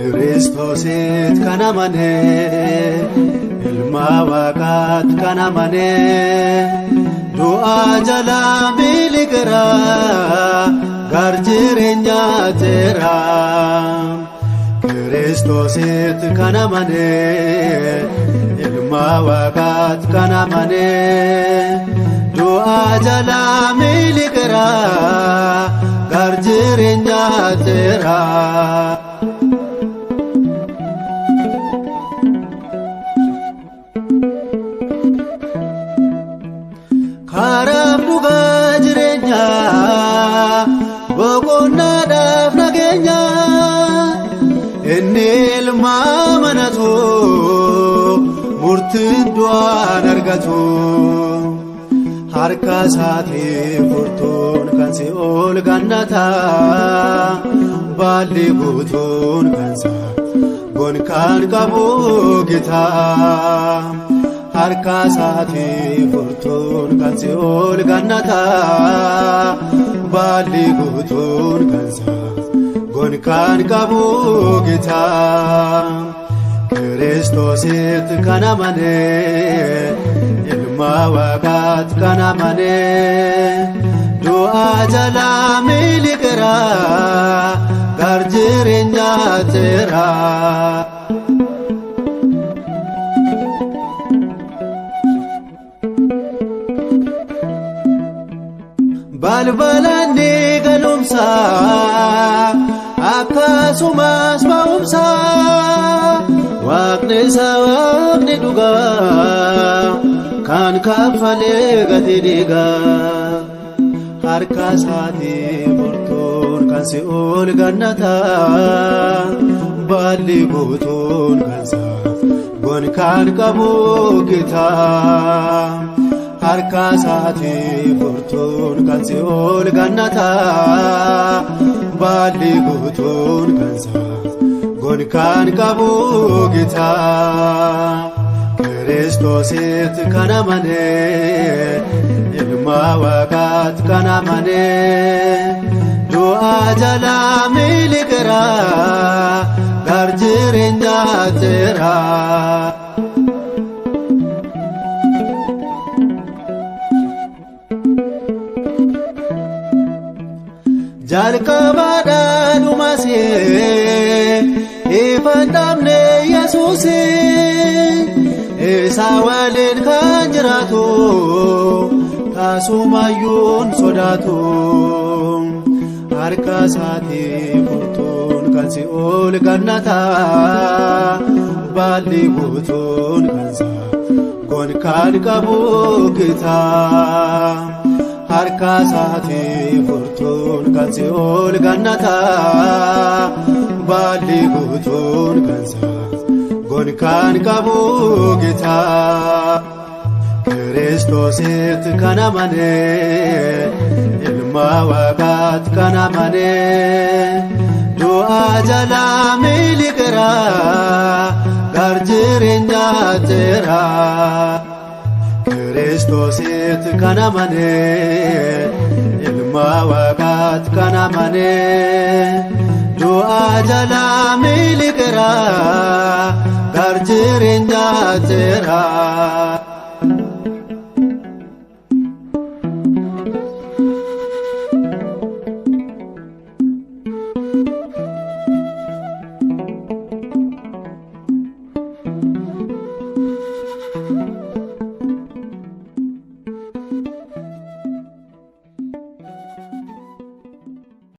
Kiristoositti kan amane, ilma Waaqaatti kan amane, du'a jalaa miliqeera, gara jireenyaatti jira. Kiristoositti kan amane, ilma Waaqaatti kan amane, du'a jalaa miliqeera, gara jireenyaatti jira. Karaaf dhugaa jireenyaa, boqonnaadhaaf nageenya, inni ilma amanatu, murtiin du'aan argatu. Harka isaatii furtuun kan si'ool gannataa, baalli guutuun kan isaa gonkaan qabu gitaa. Harka isaatii furtuun kan si'ool gannataa, baalli guutuun kan isaa gonkaan qabu gitaa. Kiristoositti kan amane, ilma Waaqaatti kan amane, du'a jalaa miliqeera, gara jireenyaatti jira. Balbalaan galumsa, akkasumas ba'umsa, Waaqni isa Waaqni dhugaa, kan kaffalee gatii dhiigaa. Harka isaatii furtuun kan si'ool gannataa, baalli guutuun kan isaa gonkaan qabu gitaa. Harka isaatii furtuun kan si'ool gannataa, baalli guutuun kan isaa gonkaan qabu gitaa. Kiristoositti kan amane, ilma Waaqaatti kan amane, du'a jalaa miliqeera, gara jireenyaatti jira. Jalqabaadhaan dhumasee, ifaan dhabne Yesuusii, isa waliin kan jiraatu, taasumayyuun sodaatu. Harka isaatii furtuun kan si'ool gannataa, baalli guutuun kan isaa gonkaan qabu gitaa. Harka isaatii furtuun kan si'ool gannataa, baalli guutuun kan isaa gonkaan qabu gitaa. Kiristoositti kan amane, ilma Waaqaatti kan amane, du'a jalaa miliqeera, gara jireenyaatti jira. Kiristoositti kan amane, ilma Waaqaatti kan amane, du'a jalaa miliqeera, gara jireenyaatti jira.